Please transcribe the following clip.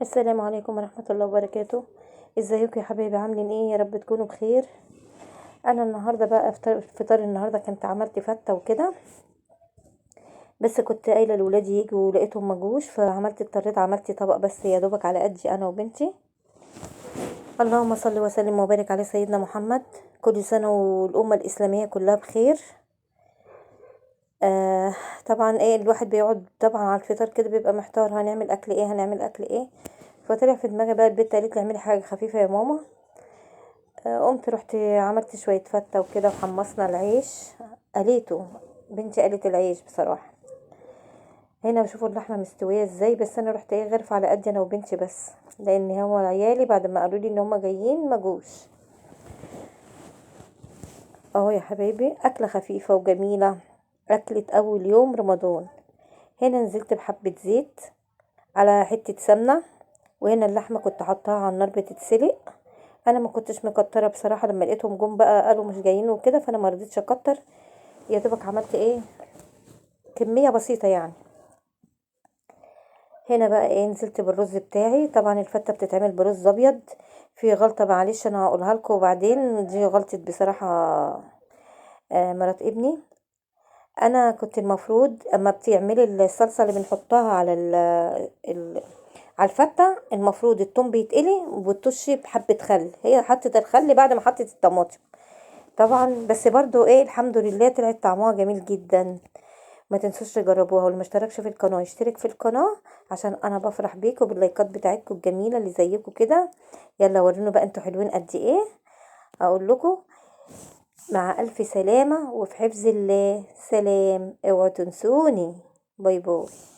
السلام عليكم ورحمة الله وبركاته. ازيكم يا حبايبي؟ عاملين ايه؟ يا رب تكونوا بخير. انا النهارده بقى فطار النهارده كنت عملت فته وكده، بس كنت قايله لولادي يجوا ولقيتهم ما جوش، فعملت اضطريت عملت طبق بس يا دوبك على قدي انا وبنتي. اللهم صل وسلم وبارك على سيدنا محمد. كل سنة والامه الاسلامية كلها بخير. طبعا ايه الواحد بيقعد طبعا على الفطار كده بيبقى محتار، هنعمل اكل ايه هنعمل اكل ايه. فطلع في دماغي بقى البت قالت لي اعملي حاجة خفيفة يا ماما. قمت رحت عملت شوية فته وكده وحمصنا العيش، قليته بنتي قالت العيش بصراحة. هنا بشوفوا اللحمة مستوية ازاي، بس انا رحت ايه غرفة على قدي انا وبنتي بس، لان هو عيالي بعد ما قالوا لي ان هم جايين ما جوش. اهو يا حبايبي اكله خفيفة وجميلة، اكله اول يوم رمضان. هنا نزلت بحبه زيت على حتة سمنه، وهنا اللحمة كنت حطاها على النار بتتسلق. انا ما كنتش مكتره بصراحة، لما لقيتهم جم بقى قالوا مش جايين وكده، فانا ما رضيتش اكتر، يا دوبك عملت ايه كمية بسيطة يعني. هنا بقى ايه نزلت بالرز بتاعي. طبعا الفته بتتعمل برز ابيض، في غلطه معلش انا هقولها لكم وبعدين، دي غلطه بصراحة مرات ابني. انا كنت المفروض اما بتعملي الصلصه اللي بنحطها على على الفته، المفروض التوم بيتقلي وبتطشي بحبه خل، هي حطت الخل بعد ما حطت الطماطم طبعا، بس برضو ايه الحمد لله طلعت طعمها جميل جدا. ما تنسوش تجربوها، واللي ما اشتركش في القناة يشترك في القناة عشان انا بفرح بيكم باللايكات بتاعتكم الجميلة اللي زيكم كده. يلا وريني بقى انتوا حلوين قد ايه. اقول لكم مع الف سلامه وفي حفظ الله. سلام، اوعوا تنسوني. bye bye.